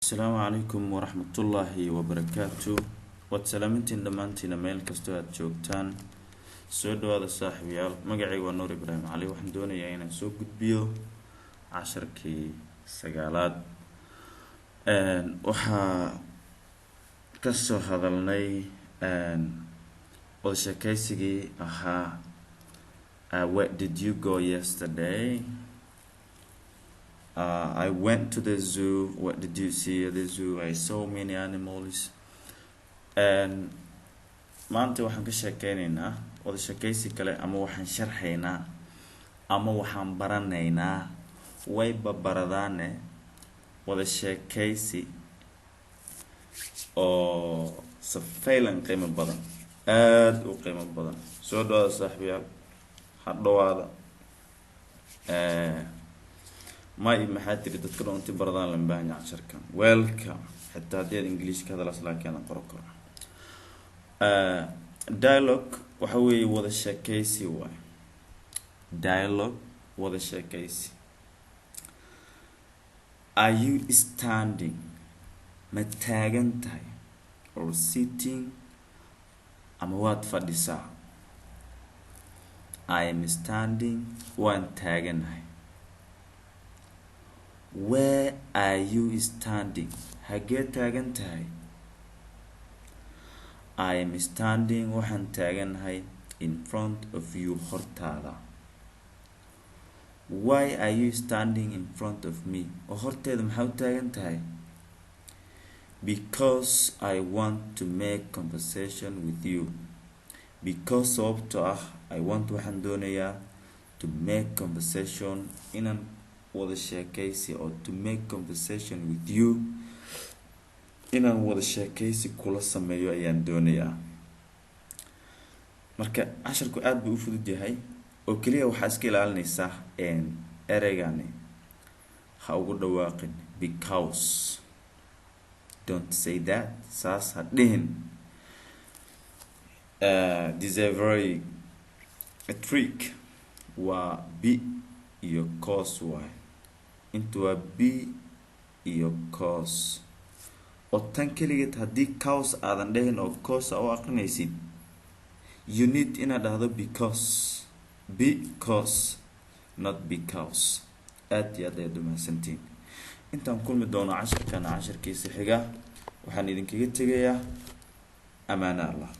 Asalaamu calaykum waraxmatullaahi wabarakaatu. Waad salaamintiin dhammaantiina meel kastoo aad joogtaan. Soo dhawaada, saaxiibayaal. Magacayga waa Nuur Ibraahim Cali. Waxaan doonayaa inaan soo gudbiyo casharkii sagaalaad. Waxaa kasoo hadalnay wada sheekeysigii ahaa "Where did you go yesterday?" "I went to the zoo." "What did you see at the zoo?" "I saw many animals." And maanta waxaan ka sheekeyneynaa wada sheekeysi kale, ama waxaan sharxaynaa, ama waxaan baranaynaa, wayba baradaane, wada sheekeysi oo safaylan qiimo badan, aada u qiimo badan. Soo dhawaada, saaxiibayaal, ha dhawaada. May maxaa tiri dadka dhan inti baradaan lan baahanya casharkan. Welcome. Xitaa haddii aad English ka hadalaas, laakiin aan qoro karo. Dialogue waxa weeye wada sheekeysi waay. Dialogue, wada sheekeysi. Are you standing, ma taagan tahay, or sitting, ama waad fadhisaa? I am standing, waan taaganahay. Where are you standing? Hagee taagan tahay? I am standing, waxaan taaganahay, in front of you, hortaada. Why are you standing in front of me? Oo horteeda maxaa u taagan tahay? Because I want to make conversation with you. Because, sababtoo ah, I want, waxaan doonayaa, to make conversation, inaan wada sheekeysi, oo to make conversation with you, inaan wada sheekeysi kula sameeyo ayaan doonayaa. Marka casharku aada buu u fudud yahay, oo keliya waxaa iska ilaalinaysaa ereygani. Ha ugu dhawaaqin "because". Don't say that, saas ha dhihin. This is a very a trick. Waa be iyo cause waay. Intu waa be iyo cause, oo tan keligeed haddii cause aadan dhahin oo cause a u aqrinaysid, you need inaad dhahdo because, because, not because. Aad iyo aad ayaad umahadsantihiin. Intaan kulmi doono casharkana casharkiisa xiga, waxaan idinkaga tegayaa amaano Allah.